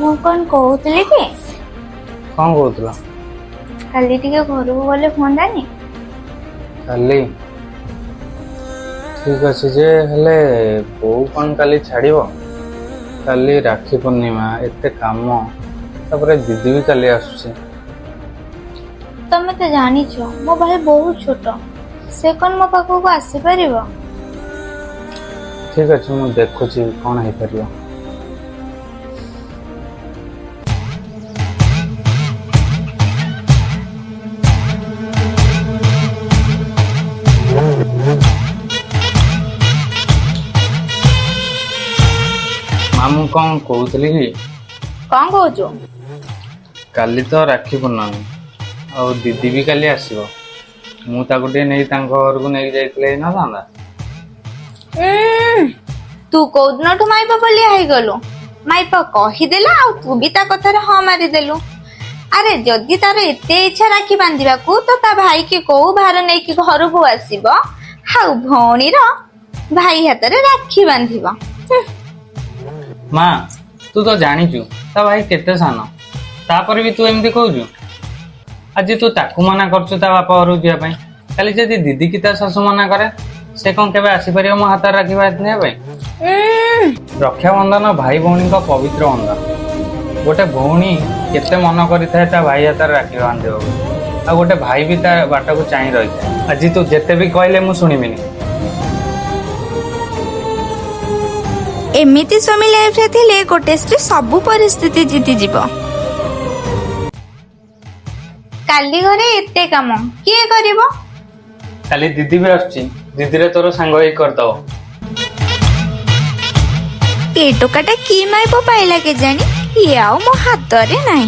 ମୁଁ କଣ କହୁଥିଲି କି, କଣ କହୁଥିଲ? କାଲି ଟିକେ ଘରକୁ ଗଲେ ହୁଅନ୍ତାନି? କାଲି ଠିକ ଅଛି ଯେ, ହେଲେ ବୋଉ କଣ କାଲି ଛାଡ଼ିବ? କାଲି ରାକ୍ଷୀ ପୂର୍ଣ୍ଣିମା, ଏତେ କାମ, ତାପରେ ଦିଦି ବି କାଲି ଆସୁଛି। ତମେ ତ ଜାଣିଛ ମୋ ଭାଇ ବହୁତ ଛୋଟ, ସେ କଣ ମୋ ପାଖକୁ ଆସିପାରିବ? ଠିକ ଅଛି, ମୁଁ ଦେଖୁଛି କଣ ହେଇପାରିବ। ମା, ମୁଁ କଣ କହୁଥିଲି କି, କଣ କହୁଛୁ? କାଲି ତ ରାକ୍ଷୀ ପୂର୍ଣ୍ଣମୀ ଆଉ ଦିଦି ବି କାଲି ଆସିବ। ମୁଁ ତାକୁ ଟିକେ ନେଇ ତାଙ୍କ ଘରକୁ ନେଇକି ଯାଇଥିଲେ ହେଇନଥାନ୍ତା? ଉଁ, ତୁ କୋଉଦିନଠୁ ମାଇପ ବଲିଆ ହେଇଗଲୁ? ମାଇପ କହିଦେଲା ଆଉ ତୁ ବି ତା କଥାରେ ହଁ ମାରିଦେଲୁ। ଆରେ, ଯଦି ତାର ଏତେ ଇଚ୍ଛା ରାକ୍ଷୀ ବାନ୍ଧିବାକୁ, ତ ତା ଭାଇ କି କୋଉ ଭାର ନେଇକି ଘରକୁ ଆସିବ ଆଉ ଭଉଣୀର ଭାଇ ହାତରେ ରାକ୍ଷୀ ବାନ୍ଧିବ। ହୁଁ। ମା, ତୁ ତ ଜାଣିଛୁ ତା ଭାଇ କେତେ ସାନ, ତାପରେ ବି ତୁ ଏମିତି କହୁଛୁ। ଆଜି ତୁ ତାକୁ ମନା କରୁଛୁ ତା ବାପା ଘରକୁ ଯିବା ପାଇଁ, କାଲି ଯଦି ଦିଦି କି ତା ଶାଶୁ ମନା କରେ, ସେ କଣ କେବେ ଆସିପାରିବ ମୋ ହାତରେ ରାକ୍ଷୀ ବାନ୍ଧିବା ପାଇଁ? ଉଁ, ରକ୍ଷାବନ୍ଧନ ଭାଇ ଭଉଣୀଙ୍କ ପବିତ୍ର ବନ୍ଧନ। ଗୋଟେ ଭଉଣୀ କେତେ ମନ କରିଥାଏ ତା ଭାଇ ହାତରେ ରାକ୍ଷୀ ବାନ୍ଧିବ ବୋଲି, ଆଉ ଗୋଟେ ଭାଇ ବି ତା ବାଟକୁ ଚାହିଁ ରହିଥାଏ। ଆଜି ତୁ ଯେତେ ବି କହିଲେ ମୁଁ ଶୁଣିବିନି। ଏମିତି ସ୍ୱାମୀ ଲାଇଫରେ ଥିଲେ ଗୋଟେ ସ୍ତ୍ରୀ ସବୁ ପରିସ୍ଥିତି ଜିତିଯିବ। କାଲି ଘରେ ଏତେ କାମ କିଏ କରିବ? କାଲି ଦିଦି ବି ଆସୁଛି, ଦିଦିରେ ତୋର ସାଙ୍ଗ ହେଇ କରିଦବ। ଏ ଟୋକାଟା କି ମାଇପ ପାଇଲା କେଜାଣି, ଇଏ ଆଉ ମୋ ହାତରେ ନାହିଁ।